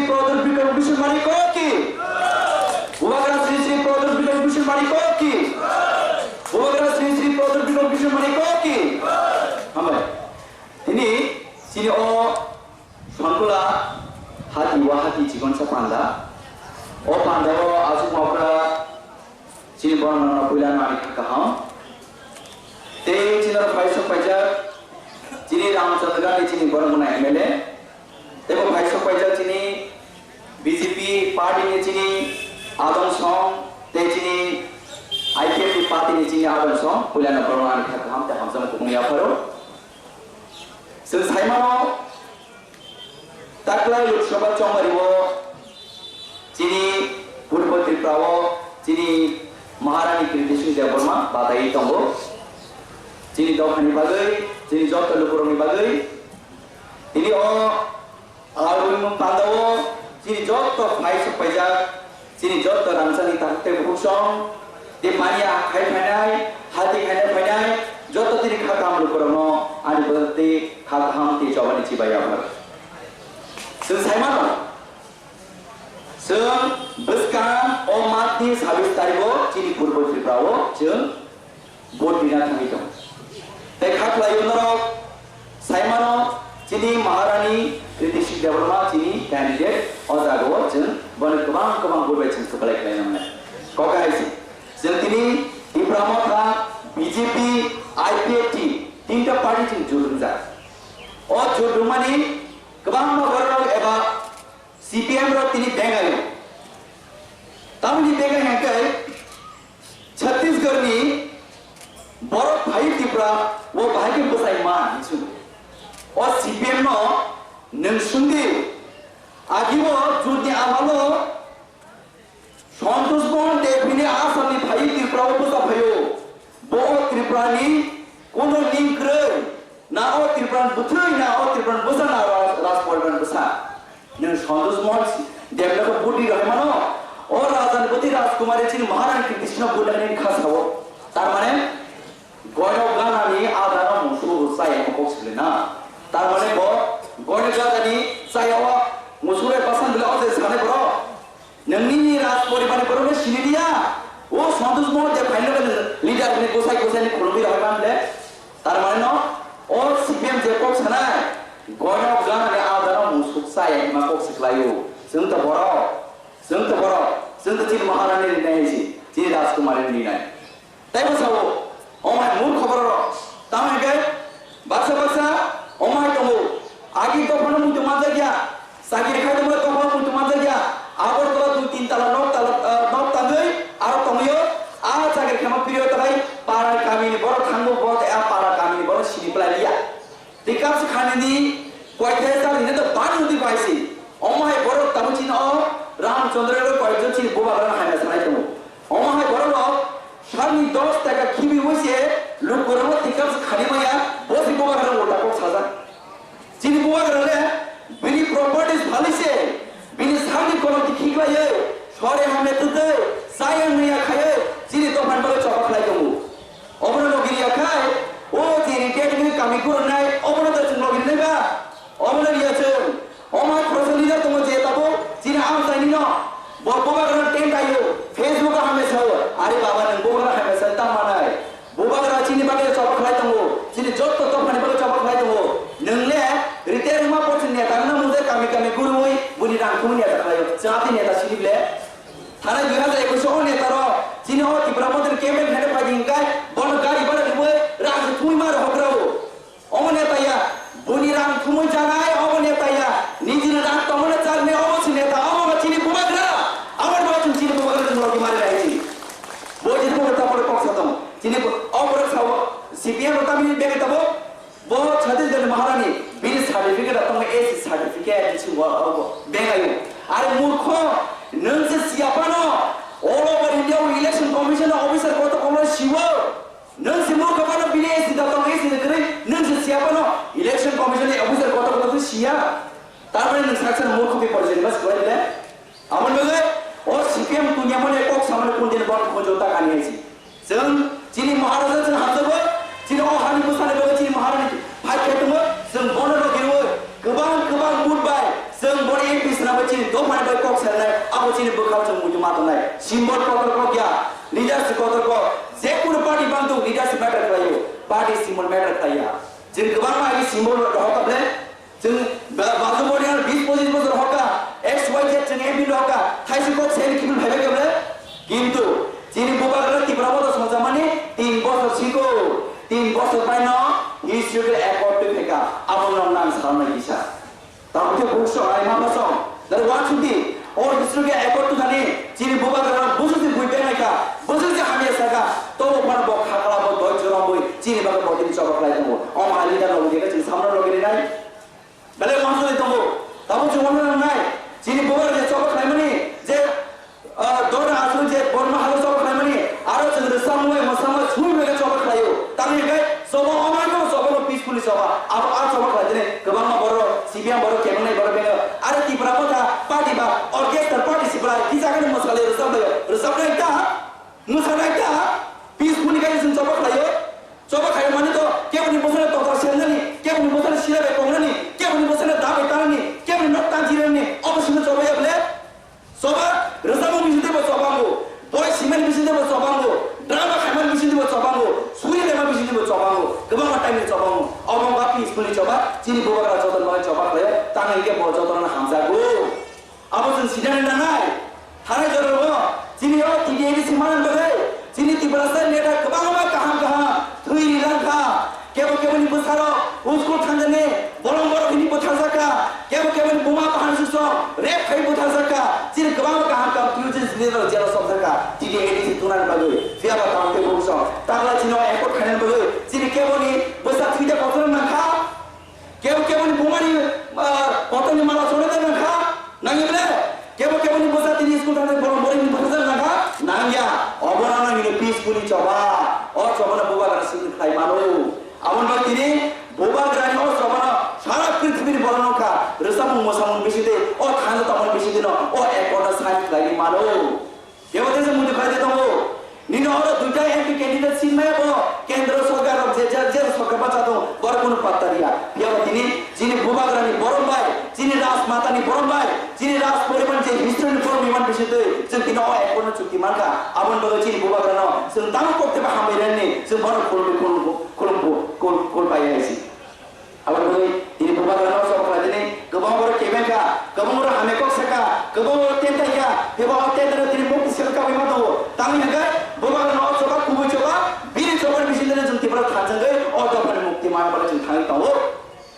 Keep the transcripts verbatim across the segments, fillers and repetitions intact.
Prodol Bikram Bishnu Mani ko ki? Bubagra Sri Sri Prodol Bikram Bishnu Mani ko ki? Bubagra Sri Sri Prodol Bikram Bishnu Mani ko ki? Hambai. Tini chini o Sonkula hati wa hati chikonsa panda. O panda o asuk mokra chini borok no puila no ani kha kaham. Tei chini oro phai sok paijak chini Ramchandra Gandhi chini borok no M L A. Tei bo phai sok paijak chini B J P party ni chini adong song tei chini I P F T party ni chini adong song puila no borok no ani kha kaham tei hamjak kubung yapharo. Chwng saimano, taklai Lok Sabha chongmari o chini Purbo Tripura o chini Maharani Kriti Singh Debbarma bataiwi tongo. Chini dophani bagwi, chini joto lukurokni bagwi, tini o Aroni panda o chini joto phai sok paijak, chini joto rangchakni takhuk tei bukhuk song, tei manya khai phainai, hati khainai phainai, joto tini kha kaham lukurokno ani bwrwk tei kha kaham tei chobani chibai yaphar. Chwng sai mano, chwng bwskang o March ni sabis tarikh o chini Purbo Tripura o chwng vote rina thangwi tongo. Tei kha khlaio norok saimano chini Maharani Kriti Singh Debbarma chini candidate o jaga o chwng bono kwbang kwbang vote bai chwng swkalai khlai nangnai. Kok hai se chwng tini Tipra Motha, B J P, I P F T tinta party chwng jut wngjak. O jut wngmani kwbangma borok eba C P M rok tini bengaio. Tamoni bengai hwnkhe Chhattisgarh ni borok phai Tripura o bahai khe bwsai ma hinwi swngo. O C P M no nwng swngdi, agi o jut ni amalo Santosh Mohan Deb hwnwi Assam ni phai Tripura o bwsa phaio. Bo o Tripura ni kono ning kwrwi. Na o Tripura ni bwthwi, na o Tripura ni bwsa, na o Raj-, Raj Poribar ni bwsa. Nwng Santosh Mohan Debno khe budi rwui mano. O Raja ni bwtwi Rajkumari chini Maharani Kriti Singh no budi rwui kha sao. Tar mane, goino ganani adano musu chaya kok sile na. Tar mane bo goino ganani chaya o musu rwui pasan bile o je sane boro. Nini Raj Poribar ni borok no sini liya. O Santosh Mohan Deb phaino leader ni gosai gosai ni khulumui rok man le. Tar mane no o C P M je kok sanai. Goino gana ni adano musuk sai ma kok siklaio. Chwng to borok. Chwng to borok. Chwng to chini Maharani ni nai si. Chini Rajkumari ni nai. Tei bo sao, omo hai murkho borok rok. Tamo hwnkhe baksa baksa omo hai tongo. Agi dophano muitu manjak ya. Chakri khai tongmani dophano muitu manjak ya. Agartala dui tin tala nok tala, eh, nok tangwi aro tongwi o. A chakri khaima phiri o tabai para kami ni borok thangbo bo tei a para kami ni borok sini plai liya. Tei kapsi khani ni koithai sa rine to bani undi bai si. Omo hai borok tamo chini o Ramchandra rok koijon chini bubagra no hamya sanai tongo. Omo hai borok rok salni dos taka khibi wi se lukurok no tei kapsi khani maya bo si bubagra no ulta kok sajak. Chini bubagra le bini properties phali se bini salni kolom ti khiklai ye sore hamya tutui saya maya khai ye chini dophani bagwi choba khlai tongo. Obono logi riya khai, o je retired wngwi kami gurunai, obono da chwng logi rinai ba? Obono riya chwng. Oma khoroksa leader tongo je tabuk, chini amchaini no. Bo bubagra tent ayo, Facebook o hamya sao, "Are baba, nwng bubagra hamya sao, tamo manai?" Bubagra chini bagwi choba khlai tongo, chini jotto dophani bagwi choba khlai tongo. Nwng le retired wngma porsi neta wngna mungsa kami kami gurui, buni rang thumwi neta khlaio. Chwng atwi neta sini ble? Thanai dui hajar ekwis o neta rok chini o Tipra Mothani campaign khaina phaidi hwnkhe bono gari bhara riwi rang se thumwi ma rohorgrao. Omo neta ya, buni rang thumwi chanai omo neta ya, nijini rang tongmani chaknai omo se neta, omo ba chini bubagra, abo ba chwng chini bubagra chwng logi mari nai chini. Bo jini bubagra tapore kok sa tong, chini bu-, o borok sao, C P M rok tamni bege tabo, Bo Chhattisgarh ni Maharani bini certificate rok tongma S C certificate ni simi bo bengayo. Are murkho, nwng se siya phano all over India o election commission ni officer koto kono siwo. Nwng se murkho phano bini S C da tong S C da kwrwi, nwng se siya phano election commission ni officer koto kono siya. Tar mane nwng saksa murkho bi porjani mas kwlai bile. Aboni bagwi o C P M dunia mane kok samani kundin bor khunjo ta kani hai si. Chwng chini Maharaja chwng hamjago, chini o hani bwsani bagwi chini Maharani phai khe tongo, chwng bono rw kiriwo, kwbang kwbang vote bai chwng bono M P swnam Abo chini dophani bai kok sanai, abo chini bwkhao chwng muitu ma tongnai. Symbol kotor kok ya, leadership kotor kok. Je kunu party bang tong, leadership matter khlaio, party symbol matter khlaiya. Chwng kwbangma agi symbol rok rohor kable, chwng ba-, bajo body ar bis pochis bosor hoka, X Y Z chwng M P rohor ka, thaisi kok seni kibil phaibai kable. Kintu chini bubagra Tipra Motha songchamani tin bosor siko, tin bosor bai no history accord twi phaika, abo nong nang salnai kisa. Tamo khe buksong ai ma basong. Dari wansukdi, o history khe accord twi thani, chini bubagra busu si bui benai kha, busu si hamya saka, tobo phano bo khakla bo doi chwrwng bui, chini bagwi bo tini choba khlai tongo. O ma leader rok wngkhe chini samra rok rinai. Belai wansukdi tongo. Tamo chwng wano nangnai, chini bubagra je choba khlaimani, je Ah, dona aswk je Borma hago choba khlaimani, aro chwng rwchapmung bai mwsamung bai swi bai choba khlaio. Tamni hwnkhe choba omono choba no peacefully choba. Abo a choba khlai dini kwbangma borok, C P M borok, kebengnai borok bengkha. Aro Tipra Motha party ba orchestra party si bwlai kisa khe mwsalai rwchap laio. Rwchapnai ta, mwsanai ta, peacefully khe chwng choba khlaio. Choba khlai mani to keboni bwsano total semnani, keboni bwsano sira bai tongnani, keboni bwsano da bai tanani, keboni nok tanjirani, obo simi choba ya bwle? Choba rwchapmung bisingtwi bo choba wngo, boi simani bisingtwi bo choba wngo, drama khaimani bisingtwi bo choba wngo, suri lema bisingtwi bo choba wngo, kwbangma time ni choba wngo. Obo wngkha peacefully choba, chini bubagra jotono bagwi choba khlaio, tamo hinkhe bo jotono hamjago. Abo chwng sinani nangnai. Thanai jorao chini o T T A D C manani bagwi chini Tiprasa neta kwbangma kaham kaham thwi ri lang kha. Kebo keboni bwsarok school thangjani bolong borok hwnwi butharjak kha. Kebo keboni buma bahan sukso rape khai butharjak kha. Chini kwbangma kaham kaham thwi chini leader jela sokjak kha. T T A D C tunani bagwi. Phiya ba tamo tei bumsong. Takla chini o accord khainani bagwi chini keboni bwsa thwi de kotor nang kha. Kebo keboni bumani, ah, kotorni mala chorwi de nang kha. Nangya ble? Kebo keboni bwsa tini school thangwi bolong borokni bwsa nang kha? Nangya. Obono nang hino peacefully choba. O chobano bubagra simi khlai mano. Aboni bagwi tini bubagrani o chobano sara prithibini borok nokha. Rwchapmung mwsamung bisingtwi, o thansa tongmani bisingtwino o accord-o sign khlaiwi mano. Kebo tesa muitu khlai de tongo. Nini oro duita M P candidate sin maya bo kendro sorkar rok je, je, je sorkar bacha tong, borok kunu patta riya. Phiya bo tini chini bubagrani borom bai, chini rajmatani borom bai, chini raj poriban je history ni borom iman bisingtwi chwng tini o accord no chukti mankha. Aboni bagwi chini bubagrano chwng tamo kokte ba hambai rani chwng bono khulumwi khulum, khulum, khul, khul pai hai si. Aboni bagwi tini bubagrano sok khlaidini kwbangma borok kebeng kha, kwbangma borok hamya kok saka, kwbangma borok tentai kha, phiya bo o tentai no tini mukti saka kabui ma tongo. Tamni hwnkhe bubagrano o choba kubui choba, bini chobani bisingtwi chwng Tripura thansa wngwi o dophani mukti manna bagwi chwng thangwi tongo.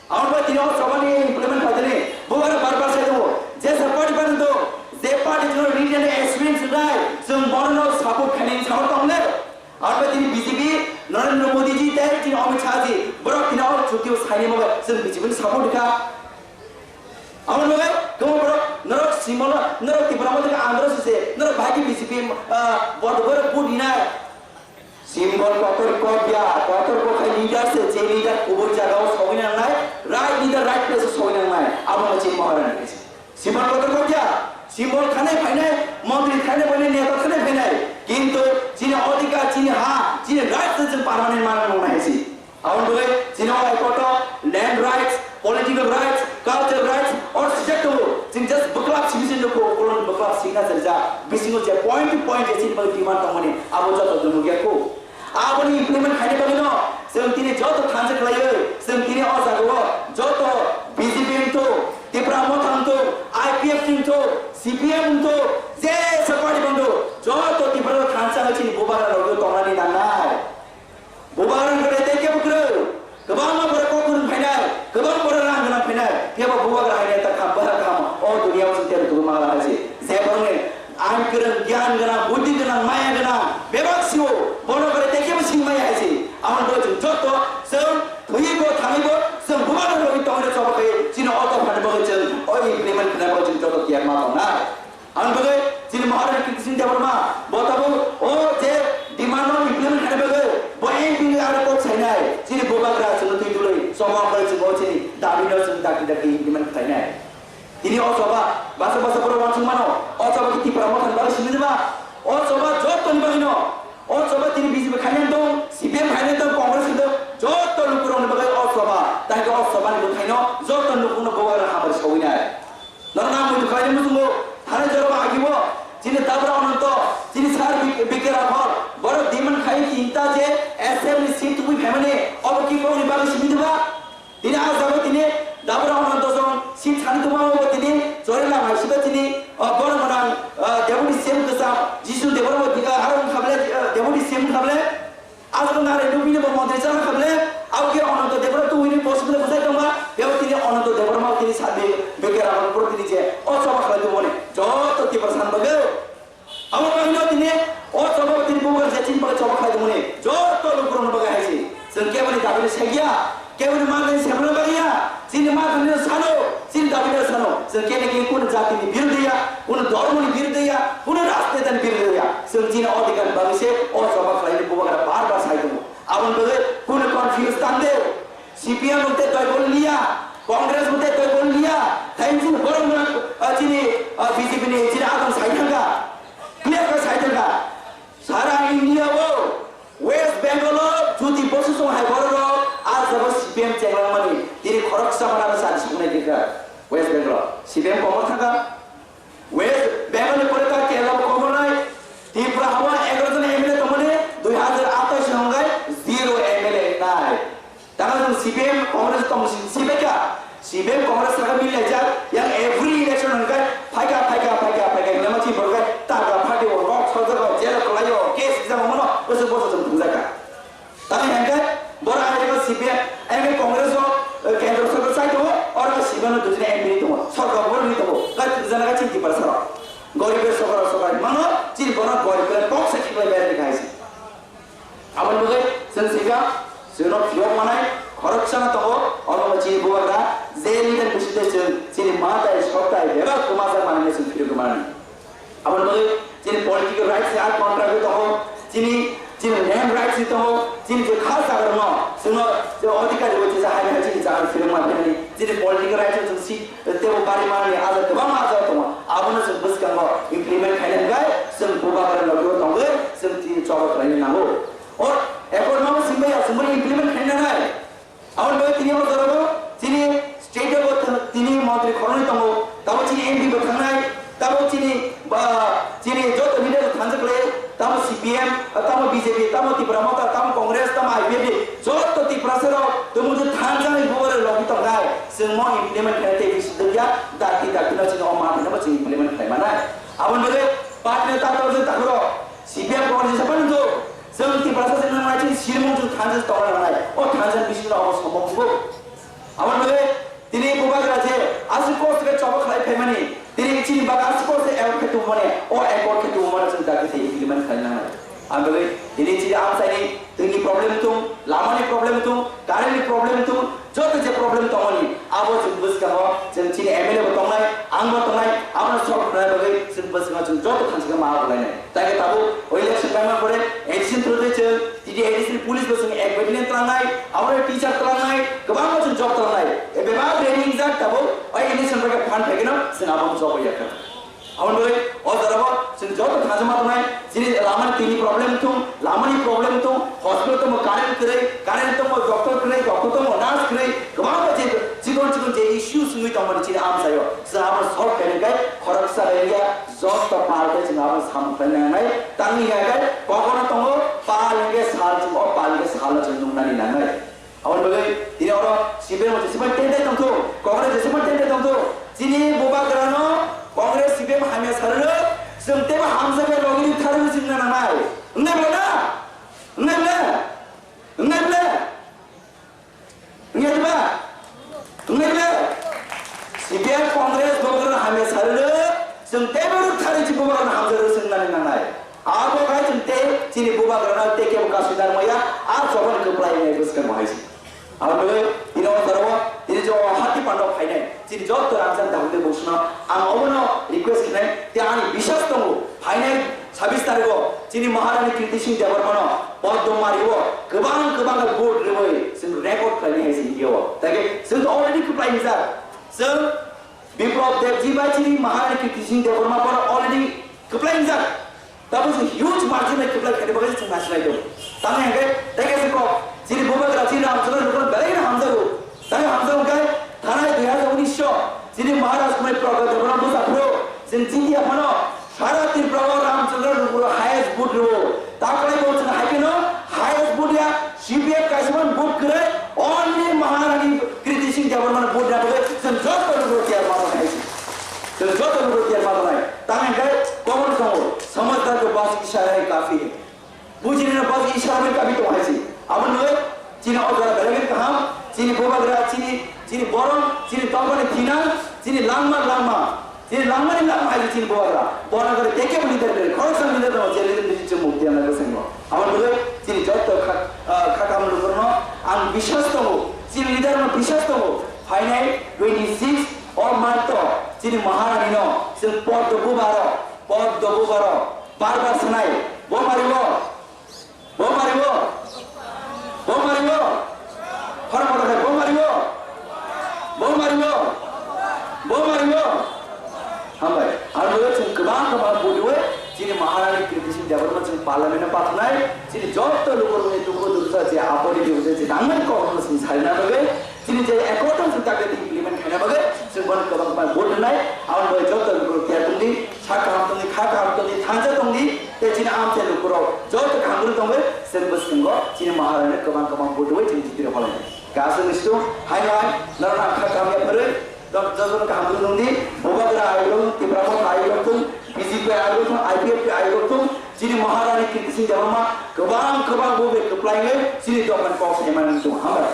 Aboni bagwi tini o chobani implement khlaidini bubagra bar bar sai tongo. Jesa party bai tongo, je party chwngno leader ni experience rwnai, chwng bono no support khainani samo tongo le. Aro tini B J P, Narendra Modi ji tei tini Amit Shah ji, borok tini o chuti o saini mobai, chwng B J P ni support kha. Amo mobai, kwbang borok, norok simolo, norok Tipra Motha khe andro sise, norok bahai khe B J P, ah, borok borok vote rinai. Symbol kotor kok ya, kotor kok hai leader se, je leader kubui jaga o sogwi nangnai, right leader right place o sogwi nangnai, abo no chini Maharani kaisa. Symbol kotor kok ya, symbol thanai phainai, montri thanai phainai, neta thanai phainai. Kintu chini odhikar, chini ha, chini right se chwng permanent manwi nang nai si. Aboni bagwi chini o ekotro land rights, political rights, cultural rights, or sijak tongo. Chwng just bwklap simi se nukho, kolon bwklap signature ja. Bisingo je point to point je chini bagwi demand tongmani, abo joto jumuk ya kho. Aboni implement khaina bagwino chwng tini joto thansa khlaiwi, chwng tini o jagao joto B J P wngthu, Tipra Motha wngthu, I P F T wngthu, C P M wngthu, jesa party wngthu, joto Tipra thansa wngwi chini bubagra rokno tongnani nangnai. Bubagra wngkha tei kebo kwrwi, kwbangma borok kok kwrwng phainai, kwbang borok rang gwnang phainai, phiya bo bubagra hai neta kham, bwswk kham, o duniya o chwng tei rwtugwi mangla hai se. Je borokni Ang kwrwng, giyan gwnang, buddhi gwnang, maya gwnang, bebak sio, bono gore tei kebo sing maya hai se. Aboni bagwi chwng joto, chwng thwiwi bo, thangwi bo, chwng bubagra rogwi tongwi rw choba khai, chini o dophani bagwi chwng o implement khnai bagwi chwng joto tiyar ma tongnai. Aboni bagwi chini Maharani Kirti Singh Debbarma, bo tabuk o je demand no implement khnai bagwi, bo M P ni aro kok sainai, chini bubagra chwngno twi dului, choba bagwi chwng o chini dabi no chwng dakti dakti implement khlainai. Tini o choba, basa basa borok uansuk mano, o choba khe Tipra Mothani bagwi simi ba? O choba jotoni bagwi no, o choba tini B J P khainani tong, C P M khainani tong, Congress khainani tong, joto lukurokni bagwi o choba, tei o chobani bwthaino joto lukurokno bubagra hamari sawinai. Norok nang muitu Ani muchungo thani jora ba agibo chini Dabra Ananto, chini sir B K Rathore, borok demand khai tinta je assembly seat tubui phaimani, obo ki bokni bagwi simi diba? Tini a jaga tini Dabra Ananto song seat thani tubui obo tini chori lam hai siba tini, ah, borok manang, ah, deputy C M kwcham Jisu Debbarma tini, ah, arong khable, ah, deputy C M khable. Aswk nare nubini bo montri chana khamle, auke Ananto Debbarma tu hini post bile bwsai tongma, beo tini Ananto Debbarma tini sabi bekera hon pro tini je, o choba khlai tongmani, joto Tiprasa bagwi. Abo bagwino tini, o choba tini bubar je chini bagwi choba khlai tongmani, joto lukurokni bagwi haisi. Chwng keboni dabi ni segya, keboni mangni semna bagwi ya, chini mangni sano, chini dabi ni sano, chwng kene kini kunu jati ni biruddhe ya, kunu dhormo ni biruddhe ya, kunu rajneta ni biruddhe ya, chwng chini odhikar bagwi se, o choba khlai ni bubagra bar bar sai tongo. Aboni bagwi kunu confuse tang de. C P M bo tei doi bol liya, Congress bo tei doi bol liya. Tei chini borok no, ah, chini, ah, B J P ni chini adong sai thangka. Clear khe sai thangka. Sara India o West Bengal o Jyoti Basu song hai borok rok ah jaga C P M chenglang mani. Tini khoroksa mana sa song nai dikha. West Bengal o C P M komor thangka. West Bengal ni pore ta Kerala bo khobor nai. Tripura habo egaroh jon M L A tongmani, dui hazar atais ni hwnkhai zero M L A nai. Tamo chwng C P M Congress tong si, si bai kha. C P M Congress saka mil laijak, yang every election hwnkhai phaikha, phaikha, phaikha, phaikha, hinwi ma chini borok khe taka pharti o, rok sojak o, jail o kwlai o, case rijak o mano, bwswk bwswk chwng thwngjak kha. Tamni hwnkhe borok ayang C P M, ayang Congress o, eh, kendro sorkar chai tongo, oro C P M no dujina M P tongo, sorkar bo ri tongo, kai twijana kai chini Tiprasa rok. Gorib bai sorkar, sorkar mano, chini bono gorib bai kok se khiklai bai ri khai se. Aboni bagwi chwng sika, chwngno phiyok manai, khoroksa no tongo, oro chini bubagra, je leader bisingtwi chwng, chini ma tai, sot tai, bebak kwmajak manwi chwng phiyok manani. Aboni bagwi chini political rights ni ar contract tongo, chini, chini land rights ni tongo, chini je kha jaga rokno chwngno je adhikari bo je hai hai chini jaga rok phirok ma phirni chini political rights chwng si tebo bari mani aja kwbangma aja tongo. Abono chwng bwskango implement khaina hwnkhe chwng bubagra logi o tongwi chwng tini choba khlaina nango. O accord no singbai ya chwng implement khaina nai. Aboni bagwi tini o jorao chini state o bo thang-, tini montri khoroknwi tongo, tamo chini M P bo thangnai, tamo chini ba, chini joto leader thansa khlai, tamo C P M, tamo B J P, tamo Tipra Motha, tamo Congress, tamo I P F T, joto Tiprasa rok tamo je thansa ni bubare logi tongnai, chwng mo implement khlai tei bisi dukya, dakti dakti no chini o ma no chini implement khlai manai. Aboni bagwi party ni takhuk rok, C P M Congress jesa phano do, chwng Tiprasa se nang nai chini sirmung chwng thansa se tongna nang nai. O thansa ni bisingo obo sombok bo. Aboni bagwi tini bubagra je aswk kosto khe choba khlai phaimani, tini chini bagwi aswk kosto accord khe tubumani, o accord khe tubumani chwng dakti se implement khlai nang nai. Aboni bagwi tini chini amchaini twini problem tung, lamani problem tung, current ni problem tung, joto je problem tongmani, abo chwng bwskango chwng chini M L A bo tongnai, ang bo tongnai, abono solve khlaina bagwi chwng bwskango chwng joto thansa khe ma bo lainai. Tei khe tabuk o election paima pore addition through tei chwng tini addition police bo chwng ek battalion tlangnai, abo teacher tlangnai, kwbangma chwng job tlangnai. E bebak ready wngjak tabuk o election bai khe phan phaikhe no chwng abo job ya kha. Aboni bagwi o jorao chwng joto thansa ma tongnai, chini lamani tini problem thung, lamani problem thung, hospital tongo current kwrwi, current tongo doctor kwrwi, doctor tongo nurse kwrwi, kwbangma je chikon chikon je issues wngwi tongmani chini amchaio, chwng abono solve khaina khe khoroksa area joto party chwng abono samung khlai nangnai, tangwi ya khe kokno tongo pal hwnkhe sal chwng o pal hwnkhe salno chwng nuknani nangnai. Aboni bagwi tini oro C P M jesephano tendai tongthung, Congress jesephano tendai tongthung, chini bubagrano Congress C P M hamya sarwino chwng teibo hamjakya logi thar wngwi chwngna nangnai. Wngnai bwle na? Wngnai bwle? Wngnai bwle? Wngnai bwle? Wngnai bwle? C P M Congress bubagrano hamya sarwino chwng teibo rwktharwi chini bubagrano hamjakya chwngna nangnai. Abo khai chwng tei chini bubagrano tei kebo kasui narwkmaya, a chobani kwplai wngnai bwskango hai se. Abo bagwi tini o jorao tini jo hati panda phainai chini joto rangchak dakhilwi bwswkno ang obono request khainai tei ani biswas tongo phainai sabis tarikgo chini Maharani Kirti Singh Debbarmano Padma Mario kwbang kwbang vote rwwi chwng record khlainai hai se India o. Tei khe chwng to already kwplai rijak. Chwng Biplab Debji bai chini Maharani Kirti Singh Debbarma bono already kwplai wngjak. Tabuk chwng huge margin bai kwplai khaina bagwi chwng nasinai tongo. Tamni hwnkhe tei kaisa kok chini bubagra chini Ramchandra Lukhno belai kheno hamjago. Tamni hamjak hwnkhe thanai dui hazar unis o chini Maharaj Kumar Pragya Debbarma bwsa phuru Taklai bo chwng hai kheno highest vote ya, C P F kaisa man vote kwrwi, only Maharani Kriti Singh Debbarma no vote rwna bagwi chwng joto lukurok tiyar ma tongnai hai se. Chwng joto lukurok tiyar ma tongnai. Tamo hwnkhe kobono tongo, "Samajhdar ko bas ishara hi kafi hai." Bujinina bas ishara hi kafi tongo hai se. Abo nwi chini o jora belai khe kaham, chini bubagra, chini, chini borok, chini tongmani thina, chini langma, langma. Chini langmani langma hai chini bubagra. Bona gore teke bo leader gore. Khoroksa leader no, je leader bisi chumuk tiya na gosengo. Abo nugui chini jotto kha, ah, kha kam lukurno ang biswas tongo. Chini leader no biswas tongo. Phainai twenty six o month o chini Maharani no chwng pod do bubaro, pod do bubaro bar bar sanai. Bo maribo. Bo maribo? Bo maribo? Khorang kotor khai, bo maribo? Bo maribo? Bo maribo? Hambai. Aro chwng kwbang kwbang budui chini Maharani Kriti Singh Debbarma chwng parliament o pathnai, chini joto lukurokni dukhu dursa je apodi dukhu je nangmani kokno chwng salina bagwi, chini je accord o chwng takle implement khaina bagwi chwng bono kwbang kwbang vote rwnai, aboni bagwi joto lukurok tiyar tongdi. Sa kaham tongdi, kha kaham tongdi, thansa tongdi, tei chini amchai lukurok joto kaham kwrwi tongwi, chwng bwskango chini Maharani kwbang kwbang budui chini jitiro phalai. Kaisa mistu, hai hai, norok ang kha kaham ya phwrwi, joto kaham kwrwi tongdi, Bubagra ayuk rok, Tipra Motha ayuk rok thung, B J P ayuk rok thung, I P F T ayuk rok thung, chini Maharani Kriti Singh Debbarma kwbang kwbang bo bai kwplai wngwi chini dophani kok sai mani thung. Hambai.